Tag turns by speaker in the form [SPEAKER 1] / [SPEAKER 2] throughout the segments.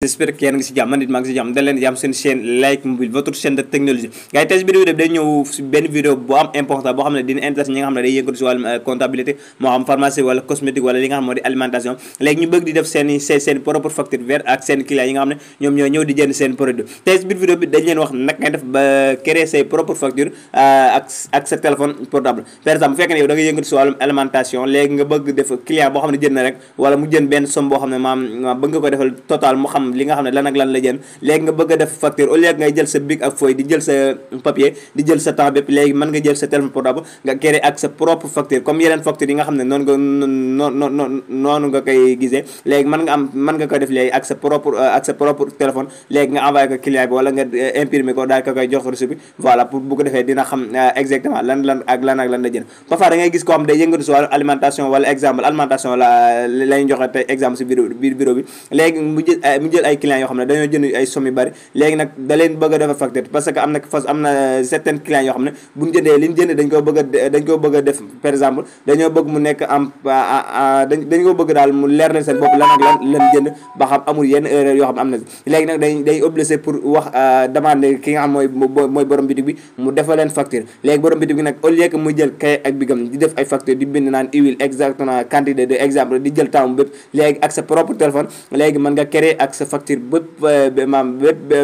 [SPEAKER 1] J'espère que yéen a ngi si jàmm man nit maa ngi si jàmm da leen jàmm seen chaîne Like Mobile votre chaîne de technologie gars yi tey si vidéo bi day ñëw si benn vidéo bu am important boo xam ne dina intéresse ñi nga xam ne day yëngatu si wàllum comptabilité moo xam pharmacie wala cosmétique wala li nga xam moo di alimentation léegi ñu bëgg di def seen propre facture vert ak seen clients yi nga xam ne ñoom ñoo ñëw di jënd seen produit tey si biir vidéo bi dañ leen wax nag ngay def ba créer say propre facture ak sa téléphone portable par exemple bu fekkee ne yow da nga yëngatu si wàllum alimentation léegi nga bëgg def client boo xam ne jënd na rek wala mu jënd benn somme boo xam ne maam bëgg nga ko defal total mu xam li nga xam ne lan ak lan la jënd léegi nga bëgg a def facture au lieu ngay jël sa bic ak feuille di jël sa papier di jël sa temps bépp léegi mën nga jël sa téléphone portable nga créer ak sa propre facture comme yeneen facture yi nga xam ne noonu nga koy gisee léegi mën nga ko def léegi ak sa propre téléphone léegi nga envoyé ko client bi wala nga imprimer ko daal ko koy jox reçu bi voilà pour bu ko defee dina xam exactement lan la jënd parfois da ngay gis koo xam day yëngatu si wàllu alimentation wala exemple alimentation lañu joxe tey exemple si biir bureau bi léegi mu jël ay clients yoo xam ne dañoo jënd ay somme yu bari léegi nag da leen bëgg a defar facture parce que am na certains clients yoo xam ne bu ñu jëndee li ñu jënd dañ koo bëgg a def par exemple dañoo bëgg mu nekk dañ ko bëgg daal mu leer leen seen bopp lan ak lan jënd ba xam amul yenn erreur yoo xam ne am na si léegi nag day obligé pour wax demander ki nga xam mooy borom bitig bi mu defal leen facture léegi borom bitig bi nag au lieu que muy jël kay ak bigam di def ay facture di bind naan huile exactement quantité de exemple di jël temps bépp léegi ak sa propre téléphone léegi mën nga créer ak sa facture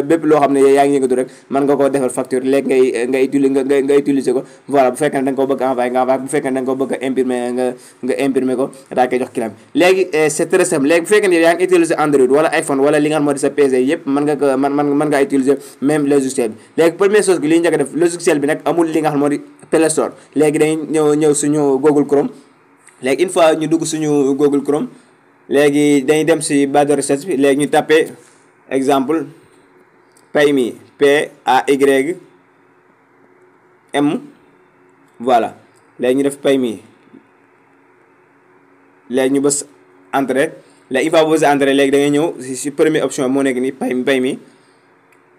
[SPEAKER 1] bépp loo xam ne yaa ngi yëngatu rek mën nga koo defal facture léegi nga utiliser ko voilà bu fekkee ne da nga ko bëgg envoyer nga envoyer bu fekkee ne da nga ko bëgg a imprimer nga imprimer ko daa koy jox client bi léegi c'est très simple léegi bu fekkee ne yaa ngi utiliser Android wala iPhone wala li nga xam moo di sa PC yëpp mën ngaa utiliser même logiciel bi léegi première chose bi li ñu njëkk a def logiciel bi nag amul li nga xam moo di Play Store léegi dañuy ñëw suñu Google Chrome léegi une fois ñu dugg suñu Google Chrome léegi dañuy dem si barre de recherche bi léegi ñu tapé exemple PayMe PAYM voilà léegi ñu def PayMe léegi ñu bës entrée léegi une fois bës entrée léegi da ngay ñëw si première option moo nekk nii PayMe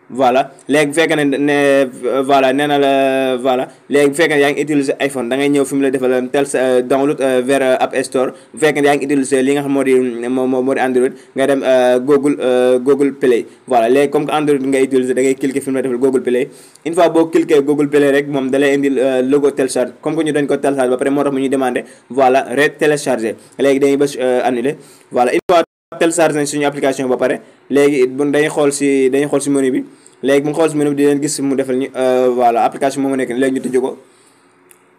[SPEAKER 1] voilà léegi bu fekkee ne voilà nee na la voilà léegi bu fekkee ne yaa ngi utiliser iPhone da ngay ñëw fi mu la defal tel download vers App Store bu fekkee ne yaa ngi utiliser li nga xam moo di Android nga dem Google Play voilà léegi comme que Android ngay utiliser da ngay cliquer fi mu la defal Google Play une fois boo cliquer Google Play rek moom da lay indil logo télécharge comme que ñu dañ ko télécharge ba pare moo tax mu ñuy demander voilà télécharger léegi dañuy bës annuler voilà une fois télécharge nañ suñu application ba pare léegi dañuy xool si menu bi léegi bu ñu xool si menu bi di leen gis mu defal ñu voilà application moom nekk léegi ñu tëjee ko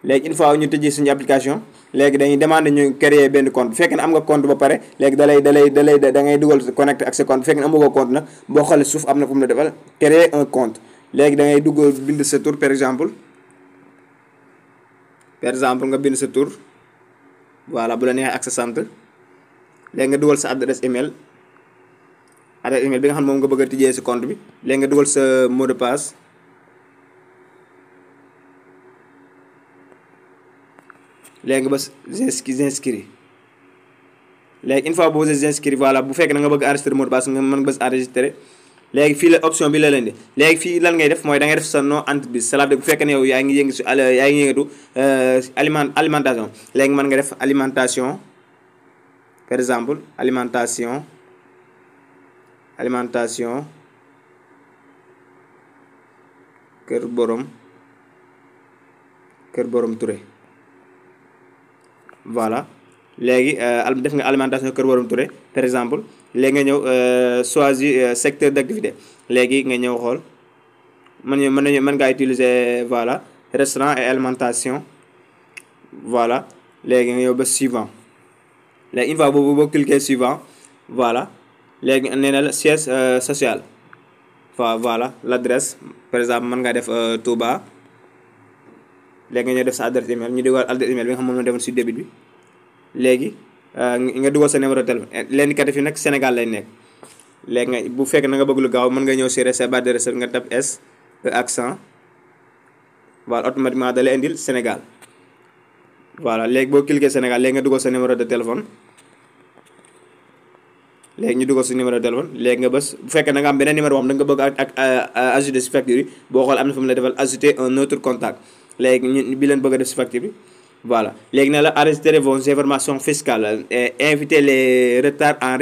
[SPEAKER 1] léegi une fois ñu tëjee suñu application léegi dañuy demander ñu créer benn compte bu fekkee ne am nga compte ba pare léegi da ngay dugal connecté ak sa compte bu fekkee ne amagoo compte nag boo xoolee suuf am na fu mu la defal créer un compte léegi da ngay dugg bind sa tur par exemple nga bind sa tur voilà bu la neexee ak sa sant léegi nga dugal sa adresse email bi nga xam ne moom nga bëgg a tijjee si compte bi léegi nga dugal sa mot de passe léegi nga bës j'inscris léegi une fois boo bësee j'inscris voilà bu fekkee na nga bëgg enregistrer mot de passe nga mën nga bës enregistrer léegi fii la option bi la leen di léegi fii lan ngay def mooy da ngay def sa nom entreprise cela bu fekkee ne yow yaa ngi yëngatu alimentation léegi mën nga def alimentation par exemple alimentation Kër Borom Touré voilà léegi def nga alimentation Kër Borom Touré par exemple léegi nga ñëw choisir secteur d'activité léegi nga ñëw xool mën ngaa utiliser voilà restaurant et alimentation voilà léegi nga ñëw ba suivant léegi une fois boo cliquer suivant voilà léegi nee na la siège social voilà l'adresse par exemple mën ngaa def Touba léegi nga ñëw def sa adresse email ñu dugal adresse email bi nga xam moom la defoon si début bi léegi nga dugal sa numéro de téléphone l'indicatif yi nag Sénégal lay nekk léegi nga bu fekkee na nga bëgg lu gaaw mën nga ñëw si sa barre de recherche nga tap S accent voilà automatiquement da lay indil Sénégal voilà léegi boo cliquer Sénégal léegi nga dugal sa numéro de téléphone léegi ñu dugal su numéro de téléphone léegi nga bës bu fekkee da nga am beneen numéro boo xam da nga bëgg ak ajouter si facture yi boo xool am na fa mu la defal ajouter un autre contact léegi ñu bi leen bëgg a def si facture bi voilà léegi ne la enregistrer vos informations fiscales et éviter les retards en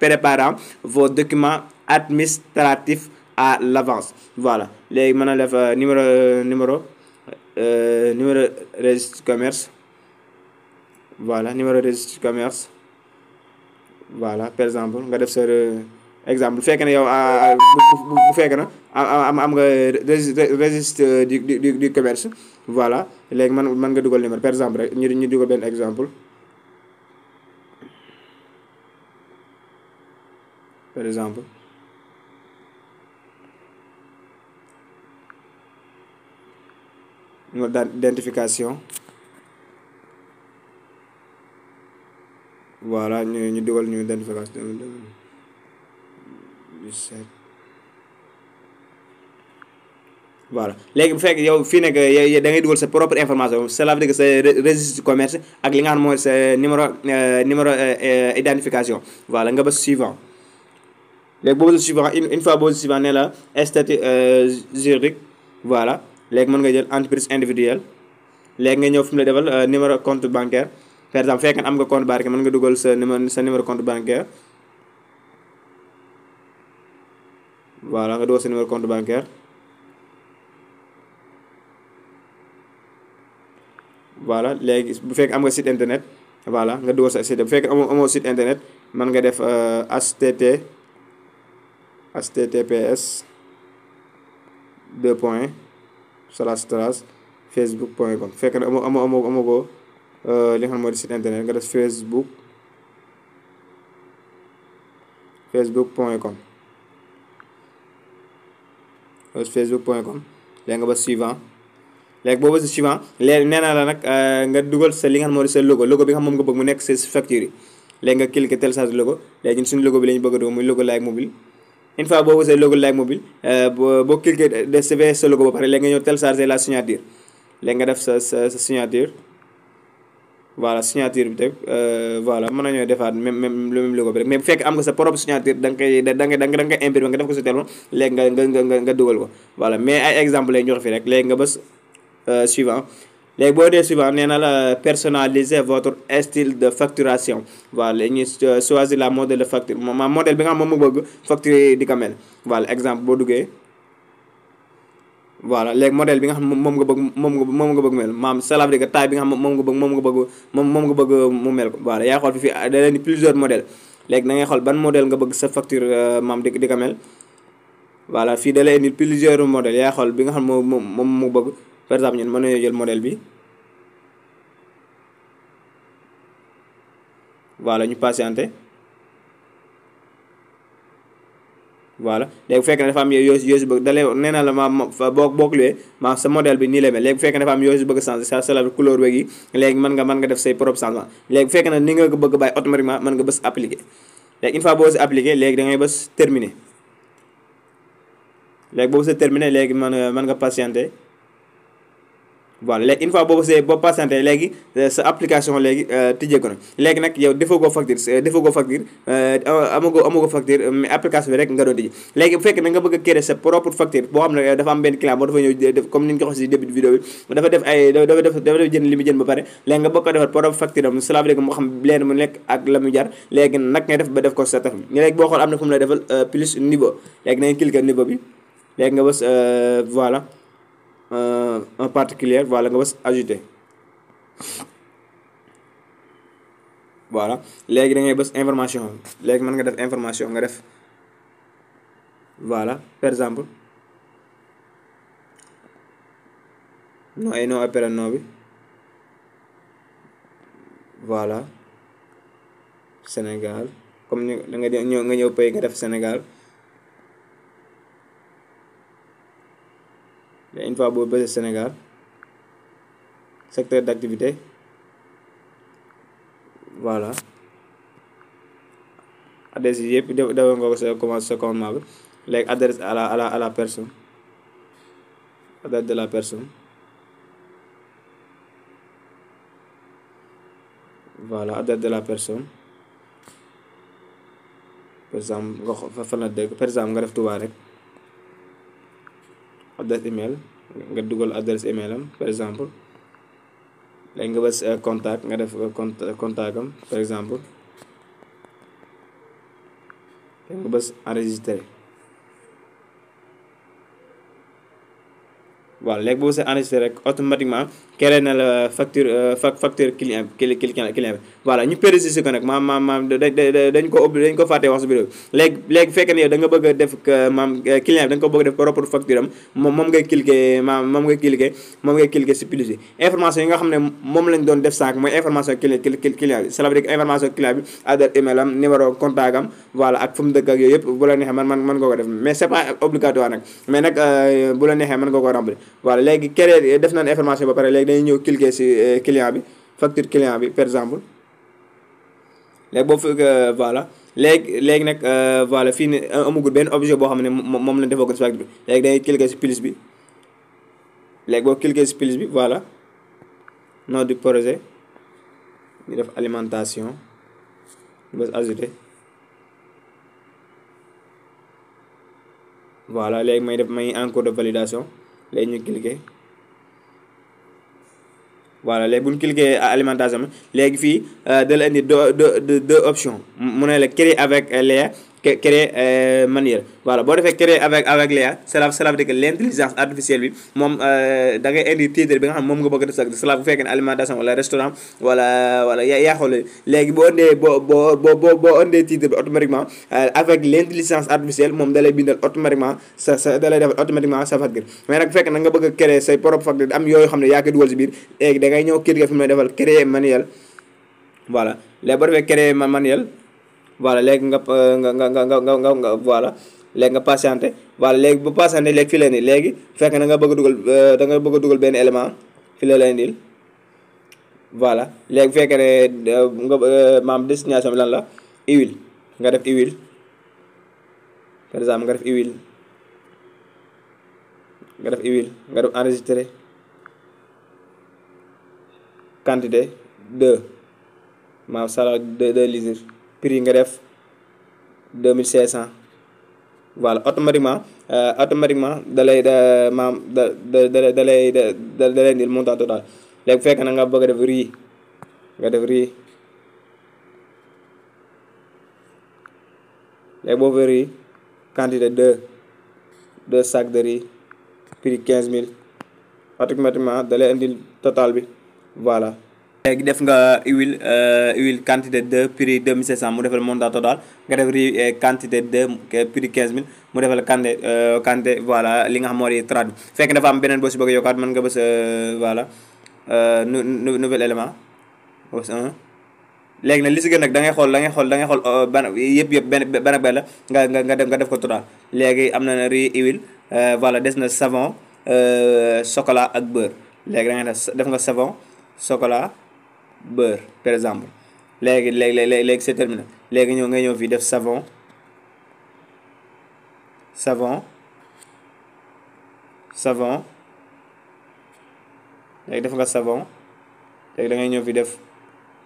[SPEAKER 1] préparant vos documents administratifs à l'avance. Voilà léegi mën na def numéro registre commerce. Voilà numéro registre commerce. Voilà par exemple nga def sa exemple bu fekkee ne yow bu fekkee na am nga registre du commerce. Voilà léegi mën nga dugal numéro par exemple rek ñu dugal benn exemple. Par exemple numéro d'identification. Voilà ñu dugal ñu identification 17. Voilà léegi bu fekk yow fii nekk da ngay dugal sa propre information, cela veut dire que sa registre commerce ak li nga xam mooy sa numéro identification. Voilà nga bës suivant léegi boo bës suivant une fois boo bës suivant ne la statut juridique. Voilà léegi mën nga jël entreprise individuelle. léegi nga ñëw fi mu la defal numéro compte bancaire. Par exemple fekk am nga compte bancaire mën nga dugal sa numéro compte bancaire. Voilà nga dugal sa numéro compte bancaire. Voilà léegi bu fekk am nga site internet. Voilà nga dugal sa site bu fekk amoo site internet mën nga def https://facebook.com. fekk na amoo ko li nga xam moo di site internet nga def facebook.com. léegi nga ba suivant. léegi boobu si suivant léegi nee naa la nag nga dugal sa li nga xam moo di sa logo bi nga xam moom nga bëgg mu nekk sa facture yi. léegi nga cliquer télécharge logo. léegi ñun suñu logo bi la ñu bëgg a dugal muy logo Like Mobile. une fois boobu sa logo Like Mobile boo cliquer de sa logo ba pare léegi nga ñëw télécharger la signature. léegi nga def sa signature. voilà signature bi teg voilà mën nañoo defaat même logo bi rek mais bu fekk am nga sa propre signature da nga koy imprimer nga def ko sa téléphone léegi nga dugal ko. Voilà mais ay exemple lay ñor fi rek léegi nga bës suivant. léegi boo dee suivant nee na la personnaliser votre style de facturation. Voilà ñu choisir la modèle de facture modèle bi nga xam moom mu bëgg facture di ko mel. Voilà exemple boo duggee. Voilà léegi modèle bi nga xam moom nga bëgg mel maam cela veut dire que taille bi nga xam moom nga bëgg mu mel ko. Voilà yaa xool fi da leen di plusieurs modèles léegi da ngay xool ban modèle nga bëgg sa facture maam di ko mel. Voilà fii da leen di plusieurs modèles yaa xool bi nga xam moom mu bëgg. Par exemple ñun mën nañoo jël modèle bi. Voilà ñu patienté. Voilà léegi bu fekkee ne dafa am yoo si bëgg dalee nee na la boo kluwee sa modèle bi nii la mel. léegi bu fekkee ne dafa am yoo si bëgg changer sa cela couleur beeg yi léegi mën nga def say propre changement. léegi bu fekkee ne ni nga ko bëgg bàyyi automatiquement mën nga bës appliquer. léegi une fois boo si appliquer léegi da ngay bës terminer. léegi boo bësee terminer léegi mën nga patienter. Voilà léegi une fois boo patienté léegi sa application léegi tijjee ko na. léegi nag yow defoo ko facture amagoo facture mais application bi rek nga doon tijji. léegi bu fekkee na nga bëgg a créer sa propre facture boo xam ne dafa am benn client boo dafa ñëw def comme ni ñu ko waxee si début vidéo bi dafa def jënd li mu jënd ba pare léegi nga bëgg ko defar propre facture am cela veut dire que moo xam leen mu nekk ak la mu jar léegi nag ngay def ba def ko sa téléphone. léegi boo xool am na fu mu lay defal plus niveau léegi na nga cliquer niveau bi léegi nga bës voilà un particulier. Voilà nga bës ajouter. Voilà léegi da ngay bës information léegi mën nga def information nga def voilà par exemple non appel non bi. Voilà Sénégal comme ni nga ñëw pay nga def Sénégal. une fois boo bësee Sénégal secteur d'activité. Voilà adresse yi yëpp defal nga ko sa commandement bi. léegi adresse à la personne adresse de la personne. Voilà adresse de la personne par exemple nga fan la dëkk par exemple nga def Touba rek. adresse email nga dugal adresse email am par exemple. léegi nga bës contact nga def contact am par exemple. léegi nga bës enregistrer. voilà léegi boo see enregistré rek automatiquement créé na la facture client bi voilà ñu préciser ko nag maam dañ ko fàtte wax si vidéo léegi fekkee ne yow da nga bëgg a def client bi da nga ko bëgg a def propre facture am moom ngay cliquer si plus bi information yi nga xam ne moom lañ doon def sànq mooy information client bi ça veut dire que information client bi adresse email am numéro contact am voilà ak fu mu dëkk ak yooyu yëpp bu la neexee man nga ko def mais c'est pas obligatoire nag mais nag bu la neexee mën nga ko remplir. voilà léegi créé def nañ information ba pare léegi dañuy ñëw cliquer ci client bi facture client bi par exemple léegi boo fekk voilà léegi nag voilà fii ne amagul benn objet boo xam ne moom lañ defoo ko ci facture bi léegi dañuy cliquer ci plus bi léegi boo cliquer ci plus bi voilà nom du projet ñu def alimentation ñu bës ajouter voilà léegi may en cours de validation léegi ñu cliquer voilà léegi bu ñu cliquer à alimentation léegi fii da la indi deux options mu ne la créer avec Léa créer manuel voilà boo defee créer avec Léa cela veut dire que l'intelligence artificielle bi moom da ngay indi titre bi nga xam moom nga bëgg a def sax cela bu fekkee ne alimentation wala restaurant wala yaa xool léegi boo indee titre bi automatiquement avec l'intelligence artificielle moom da lay bindal automatiquement da lay defal automatiquement sa facture mais nag bu fekkee na nga bëgg a créer say propre facture am yooyu xam ne yaa koy dugal si biir léegi da ngay ñëw cliquer fi mu ne defal créer manuel voilà léegi boo defee créer manuel voilà léegi nga voilà léegi nga patienté voilà léegi bu patienté léegi fii la nii léegi fekk na nga bëgg a dugal da nga bëgg a dugal benn élément fii la lay indil voilà léegi bu fekkee ne nga destination bi lan la huile nga def huile par exemple nga def enregistrer quantité 2 salade 2 litres prix nga def 2500 voilà automatiquement da lay indil montant total léegi bu fekkee na nga bëgg a def riz nga def riz léegi boo fa riz quantité 2 sacs de riz prix 15000 automatiquement da lay indil total bi voilà. léegi def nga huile quantité 2 prix 2500 mu defal montant total nga def riz quantité 2 prix 15000 mu defal quantité voilà li nga xam moo di 30 fekk dafa am beneen boo si bëgg a yokkaat mën nga bës voilà nouvel élément bës 1 léegi nag li si gën nag da ngay xool ban yëpp benn la nga def ko total léegi am na riz huile voilà des na savon chocolat ak beurre léegi da ngay def nga savon chocolat beurre par exemple léegi c'est terminé léegi ngay ñëw fii def savon léegi def nga savon léegi da ngay ñëw fii def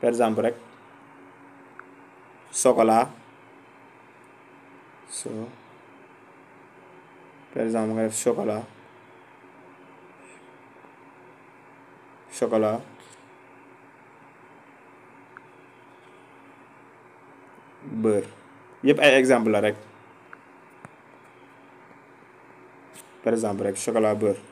[SPEAKER 1] par exemple rek chocolat par exemple nga def chocolat beurre yëpp ay exemple la rek par exemple rek chocolat beurre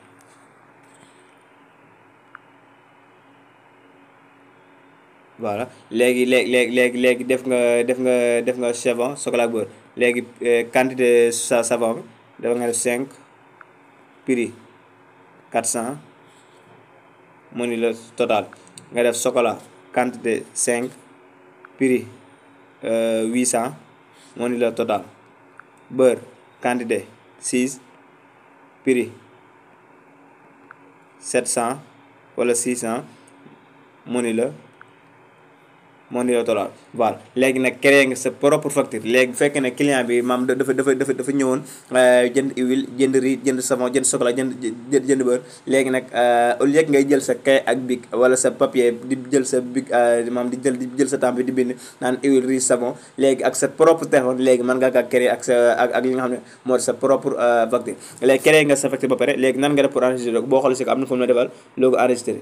[SPEAKER 1] voilà léegi def nga savon chocolat beurre léegi quantité savon bi dafa nga def 5 prix 400 mu ni la total nga def chocolat quantité 5 prix 800 mu ni la total beurre quantité 6 prix 700 wala 600 mu ni la moo niroo tolloon voilà léegi nag créer nga sa propre facture léegi bu fekkee ne client bi maam dafa ñëwoon jënd huile jënd riz jënd savon jënd chocolat jënd beurre léegi nag au lieu ngay jël sa kay ak bic wala sa papier di jël sa bic maam di jël sa temps bi di bind naan huile riz savon léegi ak sa propre téléphone léegi mën nga kaa créer ak sa ak li nga xam ne moo di sa propre facture léegi créer nga sa facture ba pare léegi nan nga def pour enregistrer boo xoolee si ko am na fu mu la defal logo enregistré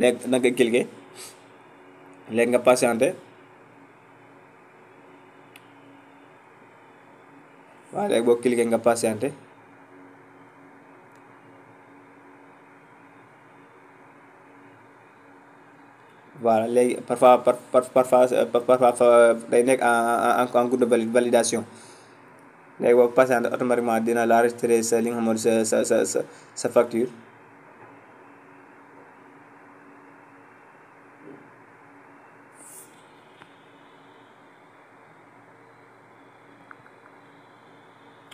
[SPEAKER 1] léegi da nga cliquer léegi nga patienté waaw léegi boo cliquer nga patienté voilà léegi parfois day nekk en cours de validation léegi boo patienté automatiquement dina la enregistrer sa li nga xam ne sa facture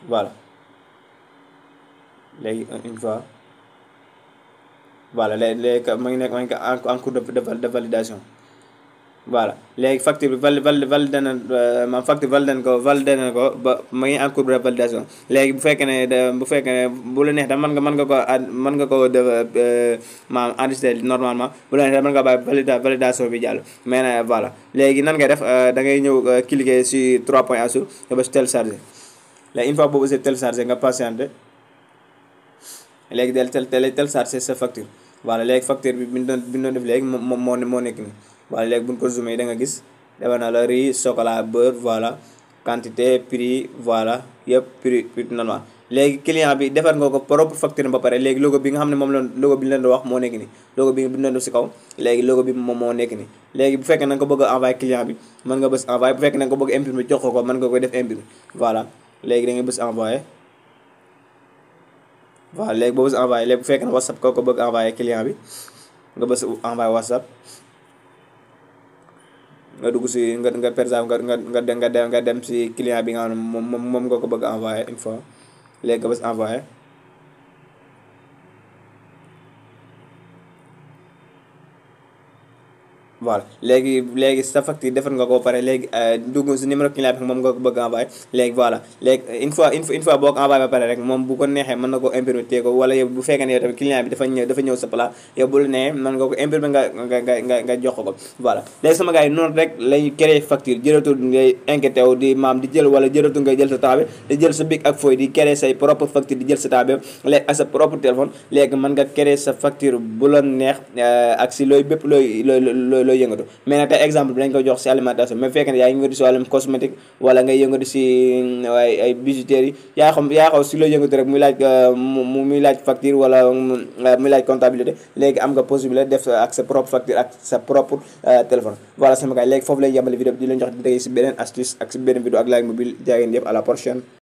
[SPEAKER 1] voilà léegi une fois voilà léegi ma ngi nekk en cours de validation voilà léegi facture bi validé na ma facture validé na ko ba ma ngi en cours de validation léegi bu fekkee ne bu la neex da mën nga ko def maam enregistré normalement bu la neex da mën nga bàyyi validation bi jàll mais nag voilà léegi nan ngay def da ngay ñëw cliquer sur 3 points en dessous nga bës télécharger léegi une fois boobu aussi télécharger nga patienter léegi del télécharger sa facture voilà léegi facture bi bi ñu doon def léegi moom moo nekk nii voilà léegi bu ñu ko zoomé da nga gis defal na la riz chocolat beurre voilà quantité prix voilà yëpp prix normal léegi client bi defar nga ko propre facture ba pare léegi logo bi nga xam ne moom la logo bi ñu leen di wax moo nekk nii logo bi ñu leen def si kaw léegi logo bi moom moo nekk nii léegi bu fekkee na nga ko bëgg a envoyer client bi mën nga bës envoyer bu fekkee na nga ko bëgg a imprimer jox ko mën nga koy def imprimer voilà léegi da ngay bës envoyer voilà léegi boo bës envoyer léegi bu fekkee ne WhatsApp ko bëgg envoyer client bi nga bës envoyer WhatsApp nga dugg si nga par exemple nga dem si client bi nga xam ne moom nga ko bëgg envoyer une fois léegi nga bës envoyer voilà léegi sa facture defar nga ko pare léegi dugg si numéro client bi moom nga ko bëgg envoyer léegi voilà léegi une fois boo ko envoyé ba pare rek moom bu ko neexee mën na ko imprimer téye ko wala yow bu fekkee ne yow tamit client bi dafa ñëw sa place yow bu la neexee mën nga ko imprimer nga jox ko voilà léegi sama gars yi noonu rek lañu créer facture jërëtul ngay inquiété wu di maam di jël wala jërëtul ngay jël sa temps bi di jël sa bic ak feuille di créer say propre facture di jël sa temps bi léegi ak sa propre téléphone léegi mën nga créer sa facture bu la neex ak si looy bépp looy yëngatu mais nag tey exemple bi dañ ko jox si alimentation mais fekk ne yaa ngi yëngatu si wàllum cosmétique wala ngay yëngatu si ay bijouterie yi yaa xam si loo yëngatu rek muy laaj facture wala muy laaj comptabilité léegi am nga possibilité def ak sa propre facture ak sa propre téléphone voilà sama gars léegi foofu lay yemale vidéo bi di leen jox di dégg si beneen astuce ak si beneen vidéo ak Like Mobile jaa ngeen jëf à la prochaine.